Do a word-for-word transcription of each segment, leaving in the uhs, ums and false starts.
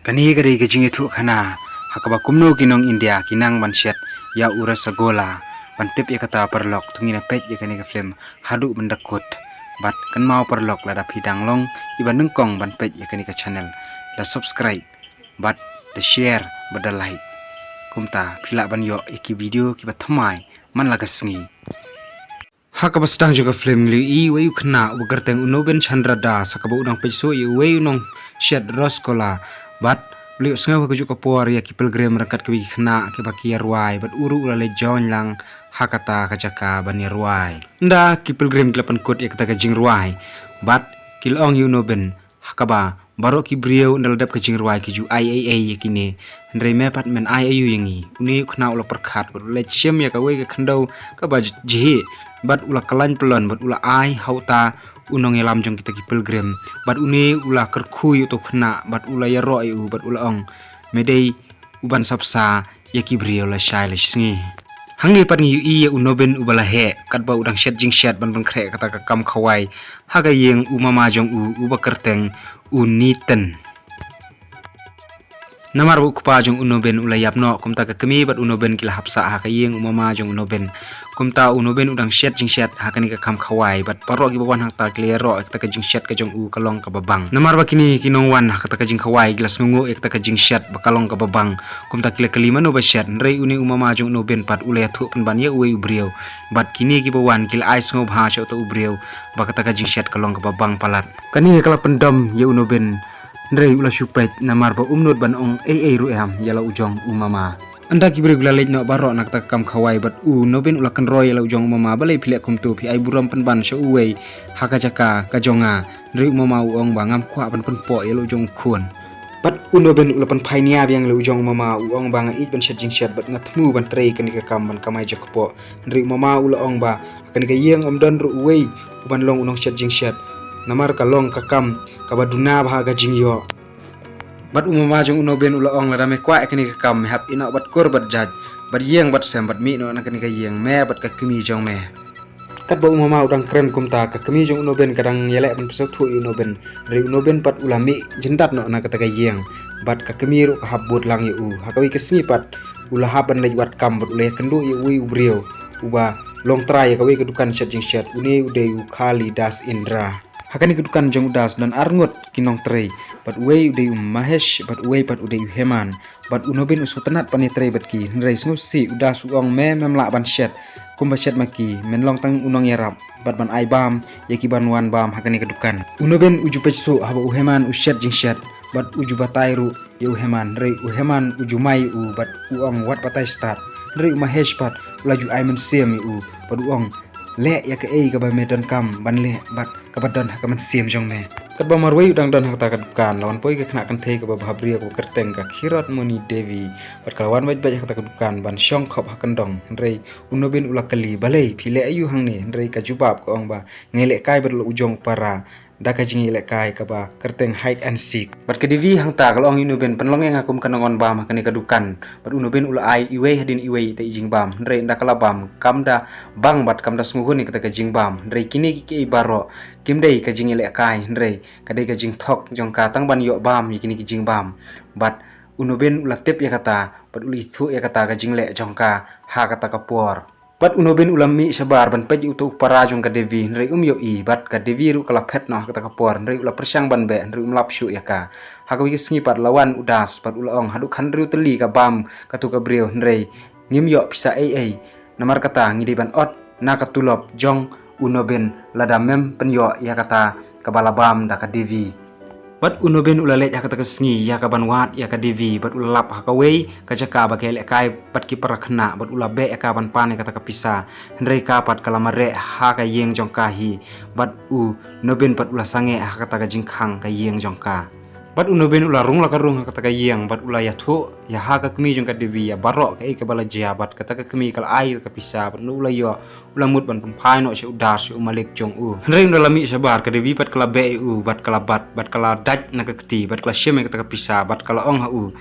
Kane ka dei ka jingïathuhkhana ha kaba kumno ki nong India ki nang ban shet ïa u Rasagola. Ban tip ïa kata paralok, to ngin ïa peit ïa kane ka film haduh ban da kut. Bad kynmaw paralok, lada phi dang long iba nyngkong ban peit ïa kane ka channel, da subscribe bad da share bad da like. Kumta phi lah ban ïoh ïa ki video kiba thymmai man la ka sngi. Ha kaba sdang jong ka film ngi la ïohi uwei u khynnah uba kyrteng u Nobin Chandra Das, ha kaba u dang peit shuh ïa uwei u nongshet Rasagola. Bad u la ïohsngew ha kajuh ka por ïa ki pilgrim ryngkat kiwei ki khynnah kiba ki ïa rwai, bad u ruh u la leit join lang ha kata ka jaka ban ïa rwai. Ynda ki pilgrim ki la pynkut ïa kata ka jingrwai, bad ki la ong ïa u Nobin, ha kaba baroh ki briew ynda la dep ka jingrwai ki ju ai ei ei ïa kine, hynrei me pat men ai aïu ïa ngi? Une u khynnah u la pyrkhat bad u la leit shim ïa kawei ka khyndew kaba jhieh, bad u la khlaiñ pyllun bad u la ai ha uta u nongïalam jong kita ki pilgrim. Bad une u la kyrkhu ïa uta u khynnah bad u la ïaroh ïa u bad u la ong, me dei u ban sa bsa ïa ki briew lashai lashisngi. Hangne pat ngi ïohi ïa u Nobin uba la heh katba u dang shet jingshet ban pynkhreh kata ka kam khawai ha ka ïing u mama jong u uba kyrteng u Nitin. Namar ba u kpa jong u Nobin u la ïap noh, kumta ka kmie bad u Nobin ki la hap sah ha ka ïing u mama jong u Nobin. Kumta u Nobin u dang shet jingshet ha kane ka kam khawai, bad baroh kiba wan hangta ki la ïaroh ïa kata ka jingshet ka jong u ka long kaba bang. Namar ba kine ki nongwan ha kata ka jingkhawai ki la sngewnguh ïa kata ka jingshet ba ka long kaba bang. Kumta ki la kylli mano ba shet, hynrei une u mama jong u Nobin pat u la ïathuh pynban ïa uwei u briew. Bad kine kiba wan ki la ai sngewbha sha uta u briew ba kata ka jingshet ka long kaba bang palat. Kane ka la pyndom ïa u Nobin, hynrei u la shu peit namar ba um nud ban ong ei ei ruh em ïa la u jong u mama. Ynda ki briew ki la leit noh baroh na kata ka kam khawai, bad u Nobin u la kynroi ïa la u jong u mama, balei phi leh kumto, phi ai burom pynban sha uwei ha ka jaka ka jong nga? Hynrei u mama u ong ba ngam kwah ban pynpoh ïa la u jong u khun. Bad u Nobin u la pynphai nia biang ïa la u jong u mama, u ong ba nga ïeit ban shet jingshet bad nga thmu ban trei kane ka kam ban kamai jakpoh. Hynrei u mama u la ong ba ha kane ka ïing ym don ruh uwei u ban long u nongshet jingshet, namar ka long ka kam kaba duna bha ka jingïoh. Bad u mama jong u Nobin u la ong, lada me kwah ïa kane ka kam, me hap ïeh noh bad kur bad jait, bad ïeng bad sem, bad mih noh na kane ka ïing, me bad ka kmie jong me. Katba u mama u dang kren kumta, ka kmie jong u Nobin ka dang ïaleh ban pynsngewthuh ïa u Nobin. Hynrei u Nobin pat u la mih jyndat noh na kata ka ïing, bad ka kmie ruh ka hap bud lang ïa u. Ha kawei ka sngi pat u la hap ban leit wad kam bad u la ïakynduh ïa uwei u briew uba long trai ïa kawei ka dukan shet jingshet, une u dei u Kalidas Indra. Ha kane ka dukan jong u Das don arngut ki nongtrei, bad uwei u dei u Mahesh bad uwei pat u dei u Heman. Bad u Nobin u sngewtynnat ban ïatrei bad ki, hynrei sngewsih u Das u ong, me mem lah ban shet kumba shet ma ki, men long tang u nongïarap bad ban ai bam ïa ki ban wan bam ha kane ka dukan. U Nobin u ju peit shuh haba u Heman u shet jingshet bad u ju batai ruh ïa u Heman, hynrei u Heman u ju mai ïa u bad u ong, wat batai stad. Hynrei u Mahesh pat u la ju ai mynsiem ïa u bad u ong, leh ïa kaei kaba me donkam ban leh bad kaba don ha ka mynsiem jong me. Katba marwei u dang don ha kata ka dukan, la wan poi ka khynnah kynthei kaba bhabriew kaba kyrteng ka Khiratmoni Devi, bad ka la wan beit beit ha kata ka dukan ban shong khop ha kyndong. Hynrei u Nobin u la kylli, balei phi leh aïu hangne? Hynrei ka jubab ka ong ba, nga ïalehkai bad la u jong u para da ka jingïalehkai kaba kyrteng hide and seek. Bad ka Devi hangta ka la ong ïa u Nobin, pynlong ïa nga kum ka nongwan bam ha kane ka dukan. Bad u Nobin u la ai iwei hadien iwei ïa ita i jingbam, hynrei ynda ka la bam kam da bang bad kam da sngewhun ïa kata ka jingbam. Hynrei kine kiei baroh kim dei ka jingïalehkai, hynrei ka dei ka jingthok jong ka tang ban ïoh bam ïa kine ki jingbam. Bad u Nobin u la tip ïa kata bad u la ithuh ïa kata ka jingleh jong ka ha kata ka por. Bad u Nobin u la mih shabar ban peit ïa uta u para jong ka Devi, hynrei um ïohi, bad ka Devi ruh ka la phet noh ha kata ka por, hynrei u la pyrshang ban beh, hynrei um lap shuh ïa ka. Ha kawei ka sngi pat la wan u Das bad u la ong, haduh khathynriew tylli ka bam kato ka briew, hynrei ngim ïoh pisa ei ei. Namar kata ngi dei ban ot na ka tulop jong u Nobin lada mem pynïoh ïa kata kaba la bam da ka Devi. Bad u Nobin u la leit ha kata ka sngi ïa ka ban wad ïa ka Devi, bad u la lap ha kawei ka jaka ba ki ïalehkai bad ki para khynnah, bad u la beh ïa ka ban pan ïa kata ka pisa. Hynrei ka pat ka la mareh ha ka ïing jong ka hi, bad u Nobin pat u la sangeh ha kata ka jingkhang ka ïing jong ka. Bad u Nobin u la rung la ka rung ha kata ka ïing, bad u la ïathuh ïa ha ka kmie jong ka Devi ïa baroh kaei kaba la jia, bad kata ka kmie ka la ai ïa ka pisa, bad u la ïoh u la mut ban pynphai noh sha u Das, sha u malik jong u. Hynrei ynda la mih shabar, ka Devi pat ka la beh ïa u bad ka la bat, bad ka la dait na ka kti, bad ka la shim ïa kata ka pisa, bad ka la ong ha u,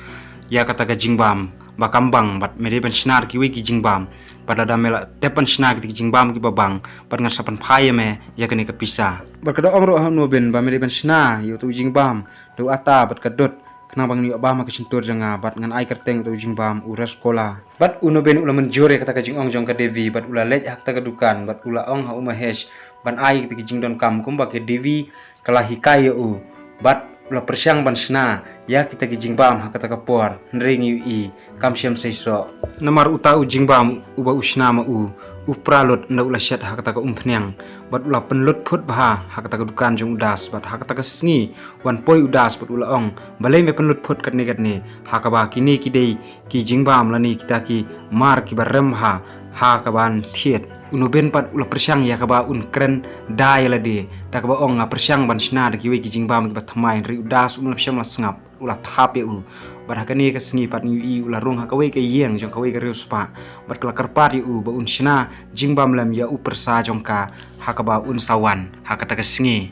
ïa kata ka jingbam ba kam bang, bad me dei ban shna da kiwei ki jingbam. Bad lada me la dep ban shna kita ki jingbam kiba bang, bad ngan sa pynphai ïa me ïa kane ka pisa. Bad ka da ong ruh ha u Nobin ba me dei ban shna ïa uta u jingbam da u ata bad ka dud khnang ba ngan ïoh bam ha ka shyntur jong nga, bad ngan ai kyrteng uta u jingbam u Ras Kola. Bad u Nobin u la mynjur ïa kata ka jingong jong ka Devi, bad u la leit ha kata ka dukan, bad u la ong ha u Mahesh ban ai kita ki jingdonkam kumba ka Devi ka la hikai ïa u, bad u la pyrshang ban shna ïa kita ki jingbam ha kata ka por, hynrei ngi ïohi kam shym seisoh. Namar uta u jingbam uba u shna ma u, u pra lut ynda u la shet ha kata ka umphniang, bad u la pynlut phut bha ha kata ka dukan jong u Das, bad ha kata ka sngi wan poi u Das bad u la ong, balei me pynlut phut katne katne, ha kaba kine ki dei ki jingbam lane kita ki mar kiba rem bha ha kaban thied. U Nobin pat u la pyrshang ïa kaba un kren da ïa lade, da kaba ong nga pyrshang ban shna da kiwei ki jingbam kiba thymmai, hynrei u Das um la shym la sngap, u la thap ïa u. Bad ha kane ka sngi pat ngi ïohi u la rung ha kawei ka ïing jong kawei ka riewspah, bad ka la kyrpad ïa u ba un shna jingbam lem ïa u pyrsa jong ka ha kaba un sa wan ha kata ka sngi.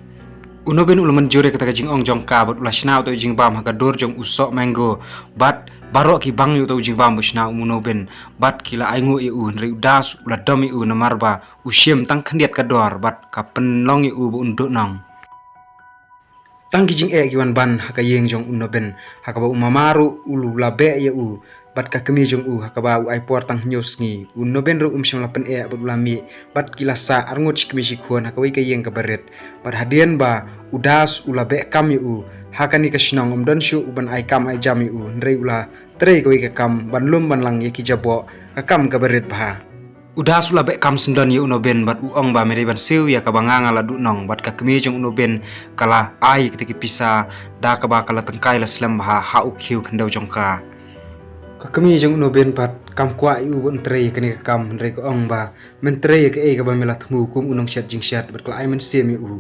U Nobin u la mynjur ïa kata ka jingong jong ka, bad u la shna uta u jingbam ha ka dur jong u soh mango, bad baroh ki bang ïa uta u jingbam ba u shna u Nobin, bad ki la ainguh ïa u, hynrei u Das u la dom ïa u namar ba u shim tang khyndiat ka dor, bad ka pynlong ïa u ba un duhnong. Tang ki jingeh ki wan ban ha ka ïing jong u Nobin, ha kaba u mama ruh u la beh ïa u, bad ka kmie jong u, ha kaba u ai por tang hynñiew sngi. U Nobin ruh um shym la pyneh bad u la mih, bad ki la sah arngut shi kmie shi khun ha kawei ka ïing kaba rit. Bad hadien ba u Das u la beh kam ïa u, ha kane ka shnong um don shuh uban ai kam ai jam ïa u, hynrei u la trei kawei ka kam ban lum ban lang ïa ki jaboh, ka kam kaba rit bha. U Das u la beh kam syndon ïa u Nobin, bad u ong ba me dei ban siew ïa kaba nga nga la duhnong, bad ka kmie jong u Nobin ka la ai ïa kita ki pisa da kaba ka la tyngkai la slem bha ha u khiew khyndew jong ka. Ka kmie jong u Nobin pat kam kwah ïa u ban trei ïa kane ka kam, hynrei ka ong ba men trei ïa kaei kaba me la thmu kum u nongshet jingshet, bad ka la ai mynsiem ïa u.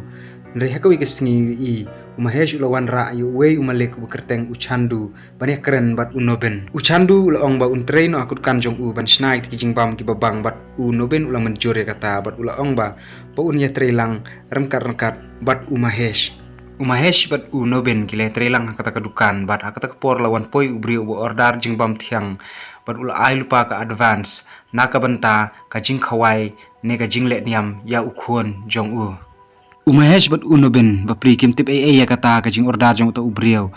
Hynrei ha kawei ka sngi ïa u Mahesh u la wanrah ïa uwei u malik uba kyrteng u Chandu ban ïakren bad u Nobin. U Chandu u la ong ba un trei noh ha ka dukan jong u ban shna ïa kita ki jingbam kiba bang, bad u Nobin u la mynjur ïa kata, bad u la ong ba ba un ïatrei lang ryngkat ryngkat bad u Mahesh. U Mahesh bad u Nobin ki la ïatrei lang ha kata ka dukan, bad ha kata ka por la wan poi u briew uba order jingbam thiang, bad u la ai lypa ka advance na ka bynta ka jingkhawai ne ka jingleh niam ïa u khun jong u. U Mahesh bad u Nobin bapli kim tip ei ei ïa kata ka jingorder jong uta u briew.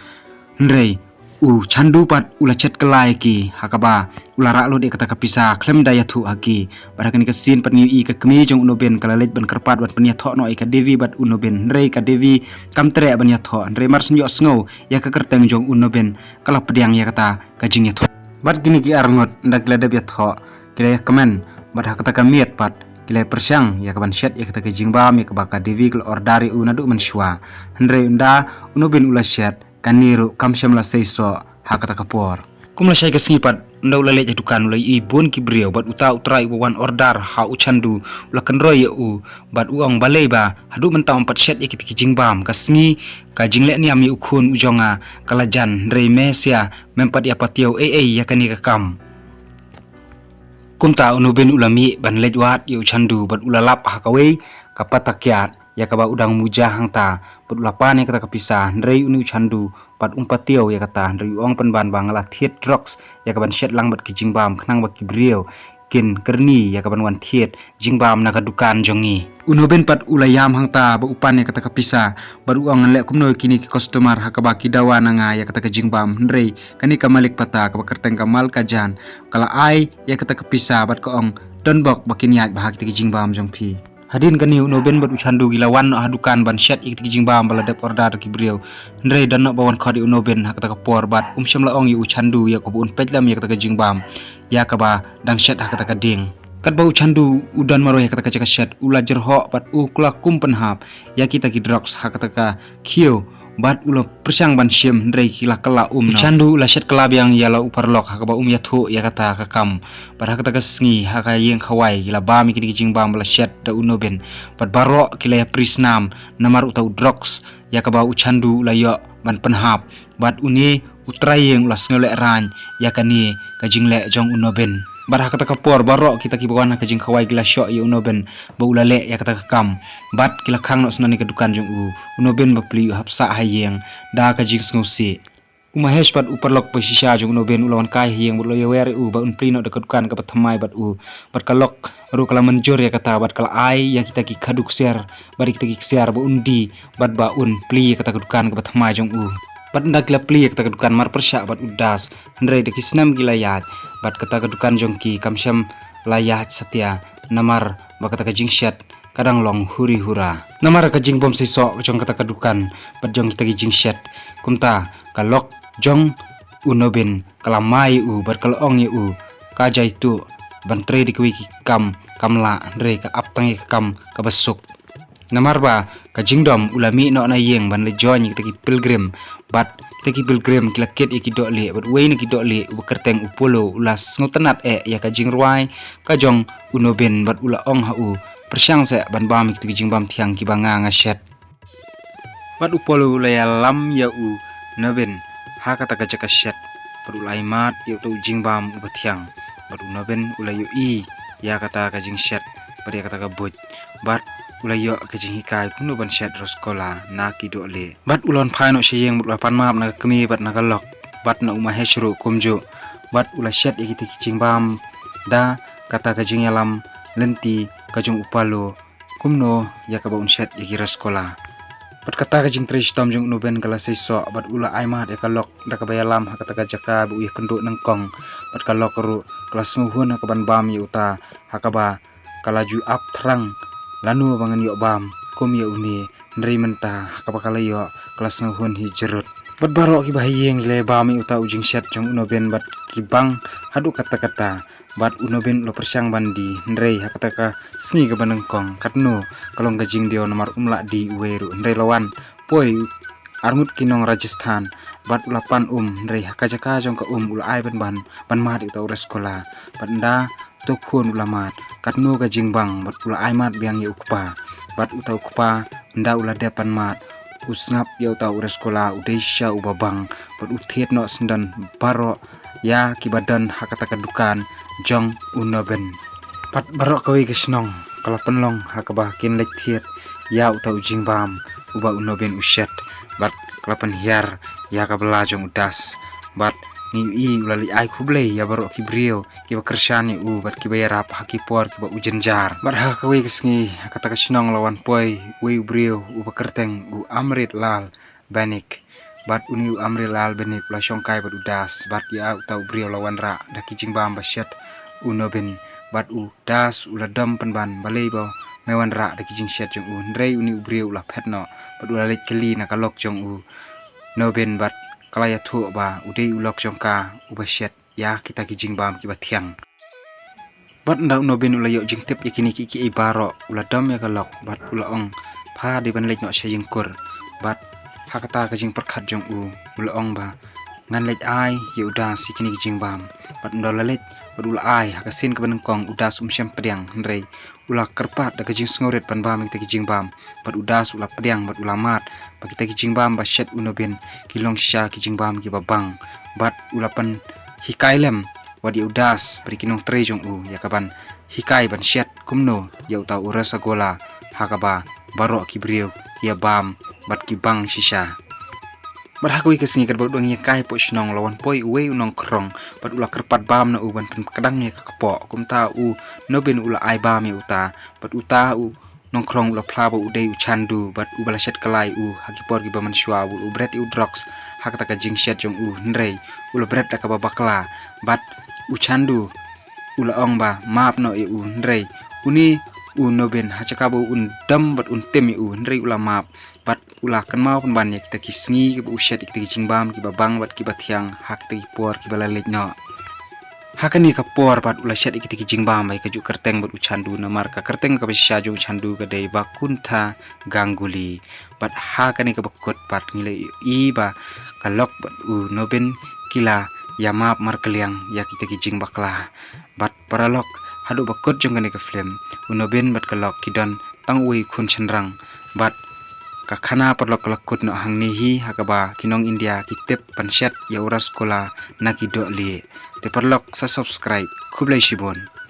Hynrei u Chandu pat u la chet kylla ïa ki, ha kaba u la rah lut ïa kata ka pisa khlem da ïathuh ha ki. Bad ha kane ka sien pat ngi ïohi ka kmie jong u Nobin ka la leit ban kyrpad ban pynïathoh noh ïa ka Devi bad u Nobin, hynrei ka Devi kam treh ban ïathoh, hynrei mar shu ïohsngew ïa ka kyrteng jong u Nobin ka la pdiang ïa kata ka jingïathoh. Bad kine ki arngut ynda ki la dep ïathoh, ki la ïakmen, bad ha kata ka miet pat ki la pyrshang ïa kaban shet ïa kata ka jingbam ïa kaba ka Devi ka la order ïa u naduh mynshuwa. Hynrei ynda u Nobin u la shet, kane ruh kam shym la seisoh ha kata ka por. Kum lashai ka sngi pat, ynda u la leit ha dukan u la ïohi bun ki briew, bad uta u trai uba wan order ha u Chandu u la kynroi ïa u, bad u ong balei ba haduh mynta ym pat shet ïa kita ki jingbam, ka sngi ka jingleh niam ïa u khun u jong nga ka la jan, hynrei me sha mem pat ïa patiew ei ei ïa kane ka kam. Kumta u Nobin u la mih ban leit wad ïa u Chandu, bad u la lap ha kawei ka pata kiad ïa kaba u dang muja hangta, bad u la pan ïa kata ka pisa, hynrei une u Chandu pat um patiew ïa kata, hynrei u ong pynban ba nga la thied drugs ïa kaban shet lang bad ki jingbam, khnang ba ki briew kin kyrni ïa kaban wan thied jingbam na ka dukan jong ngi. U Nobin pat u la ïam hangta ba u pan ïa kata ka pisa, bad u ong ngan leh kumno ïa kine ki customer ha kaba ki dawa na nga ïa kata ka jingbam, hynrei kane ka malik pata kaba kyrteng ka Malkajan ka la ai ïa kata ka pisa, bad ka ong don bok ba kin ïaid bha kita ki jingbam jong phi. Hadien kane u Nobin bad u Chandu ki la wan noh ha dukan ban shet ïa kita ki jingbam ba la dep order da ki briew. Hynrei don noh ba wan khot ïa u Nobin ha kata ka por, bad um shym la ong ïa u Chandu ïa kaba un peit lem ïa kata ka jingbam ïa kaba dang shet ha kata ka dieng. Katba u Chandu u don marwei ha kata ka jaka shet, u la jyrhoh bad u kla kum pynhap ïa kita ki drugs ha kata ka khiew, bad u la pyrshang ban shim, hynrei ki la kylla um noh. U Chandu u la shet kylla biang ïa la u paralok ha kaba um ïathuh ïa kata ka kam. Bad ha kata ka sngi ha ka ïing khawai ki la bam ïa kine ki jingbam ba la shet da u Nobin, bad baroh ki la ïapris nam namar uta u drugs ïa kaba u Chandu u la ïoh ban pynhap, bad une u trai ïing u la sngewlehrain ïa kane ka jingleh jong u Nobin. Bad ha kata ka por baroh kita kiba wan ha ka jingkhawai ki la shoh ïa u Nobin ba u la leh ïa kata ka kam, bad ki la khang noh sha kane ka dukan jong u. U Nobin bapli u hap sah ha ïing da ka jingsngewsih. U Mahesh pat u paralok ba shisha jong u Nobin u la wan kai ha ïing bad u la ïawer ïa u ba un plie noh da ka dukan kaba thymmai bad u, bad ka lok ruh ka la mynjur ïa kata, bad ka la ai ïa kita ki khadduh ksiar bad ïa kita ki ksiar ba un die bad ba un plie ïa kata ka dukan kaba thymmai jong u. Bad ynda ki la plie ïa kata ka dukan marpyrshah bad u Das, hynrei da ki snem ki la ïaid, bad kata ka dukan jong ki kam shym la ïaid satia, namar ba kata ka jingshet ka dang long huri hura. Namar ka jingbym seisoh jong kata ka dukan bad jong kita ki jingshet, kumta ka lok jong u Nobin ka la mai ïa u bad ka la ong ïa u, ka jai tuh ban trei da kiwei ki kam kam lah, hynrei ka ap tang ïa ka kam kaba suk. Namar ba ka jingdom u la mih noh na ïing ban leit join ïa kita ki pilgrim, bad kita ki pilgrim ki la kit ïa ki dohlieh, bad uwei na ki dohlieh uba kyrteng u Polo u la sngewtynnat eh ïa ka jingrwai ka jong u Nobin bad u la ong ha u, pyrshang seh ban bam ïa kita ki jingbam thiang kiba nga nga shet. Bad u Polo u la ïalam ïa u Nobin ha kata ka jaka shet, bad u la ai mad ïa uta u jingbam uba thiang. Bad u Nobin u la ïohi ïa kata ka jingshet bad ïa kata ka buit, bad u la ïoh ka jinghikai kumno ban shet Rasagolla na ki dohlieh. Bad u la wan phai noh sha ïing bad u la pan map na ka kmie bad na ka lok bad na u Mahesh ruh kumjuh. Bad u la shet ïa kita ki jingbam da kata ka jingïalam lynti ka jong u Polo, kumno ïa kaba un shet ïa ki Rasagolla. Bad kata ka jingtrei shitom jong u Nobin ka la seisoh, bad u la ai mad ïa ka lok da kaba ïalam ha kata ka jaka ba u ïakynduh nyngkong. Bad ka lok ruh ka la sngewhun ha kaban bam ïa uta, ha kaba ka la ju ap thrang lano ba ngan ïoh bam kum ïa une, hynrei mynta ha kaba ka la ïoh ka la sngewhun hi jrut. Bad baroh kiba ha ïing ki la bam ïa uta u jingshet jong u Nobin bad ki bang haduh katta katta. Bad u Nobin u la pyrshang ban die, hynrei ha kata ka sngi kaba nyngkong, katno ka long ka jingdiaw namar um lah die uwei ruh, hynrei la wan poi arngut ki nong Rajasthan, bad u la pan um, hynrei ha ka jaka jong ka um u la ai ban ban, ban mad ïa uta u Rasagolla. Bad ynda uta u khun u la mad, katno ka jingbang, bad u la ai mad biang ïa u kpa. Bad uta u kpa ynda u la dep ban mad, u sngap ïa uta u Rasagolla u dei shisha uba bang, bad u thied noh syndon baroh ïa kiba don ha kata ka dukan jong u Nobin. Bad baroh kawei ka shnong ka la pynlong ha kaba kin leit thied ïa uta u jingbam uba u Nobin u shet, bad ka la pynhiar ïa ka bylla jong u Das. Bad ngi ïohi u la leit ai khublei ïa baroh ki briew kiba kyrshan ïa u bad kiba ïarap ha ki por kiba u jynjar. Bad ha kawei ka sngi ha kata ka shnong la wan poi uwei u briew uba kyrteng u Amrit Lal Banik. Bad une u Amrit Lal Banik u la shongkai bad u Das, bad ïa uta u briew la wanrah da ki jingbam ba shet u Nobin. Bad u Das u la dom pynban, balei ba me wanrah da ki jingshet jong u, hynrei une u briew u la phet noh bad u la leit kylli na ka lok jong u Nobin, bad ka la ïathuh ba u dei u lok jong ka uba shet ïa kita ki jingbam kiba thiang. Bad ynda u Nobin u la ïoh jingtip ïa kine kiei kiei baroh, u la dom ïa ka lok bad u la ong, pha dei ban leit noh sha ïingkur. Bad ha kata ka jingpyrkhat jong u, u la ong ba, ngan leit ai ïa u Das ïa kine ki jingbam. Bad ynda u la leit bad u la ai, ha ka sien kaba nyngkong u Das um shym pdiang, hynrei u la kyrpad da ka jingsngewrit ban bam ïa kita ki jingbam. Bad u Das u la pdiang bad u la mad ba kita ki jingbam ba shet u Nobin ki long shisha ki jingbam kiba bang. Bad u la pynhikai lem wat ïa u Das bad ïa ki nongtrei jong u ïa kaban hikai ban shet kumno ïa uta u Rasagolla ha kaba baroh ki briew ki ïa bam bad ki bang shisha. Bad ha kawei ka sngi katba u dang ïakai hapoh shnong, la wan poi uwei u nongkhrong bad u la kyrpad bam na u ban pynkdang ïa ka kpoh. Kumta u Nobin u la ai bam ïa uta, bad uta u nongkhrong u la phla ba u dei u Chandu, bad uba la shet kylla ïa u ha ki por kiba mynshuwa, u bret ïa u drugs ha kata ka jingshet jong u, hynrei u la bret da kaba bakla. Bad u Chandu u la ong ba map noh ïa u, hynrei une u Nobin ha ka jaka ba un dem bad un tim ïa u, hynrei u la map. Bad u la kynmaw pynban ïa kita ki sngi kiba u shet ïa kita ki jingbam kiba bang bad kiba thiang ha kita ki por kiba la leit noh. Ha kane ka por bad u la shet ïa kita ki jingbam ba ïa kajuh kyrteng bad u Chandu, namar ka kyrteng kaba shisha jong u Chandu ka dei Vaikuntha Ganguly. Bad ha kane kaba kut bad ngi la ïohi ba ka lok bad u Nobin ki la ïa map markylliang ïa kita ki jingbakla. Bad paralok, haduh ba kut jong kane ka film, u Nobin bad ka lok ki don tang uwei u khun shynrang. Bad ka khana paralok ka la kut noh hangne hi, ha kaba ki nong India ki tip ban shet ïa u Rasagolla na ki dohlieh. Te paralok, sa subscribe. Khublei shibun.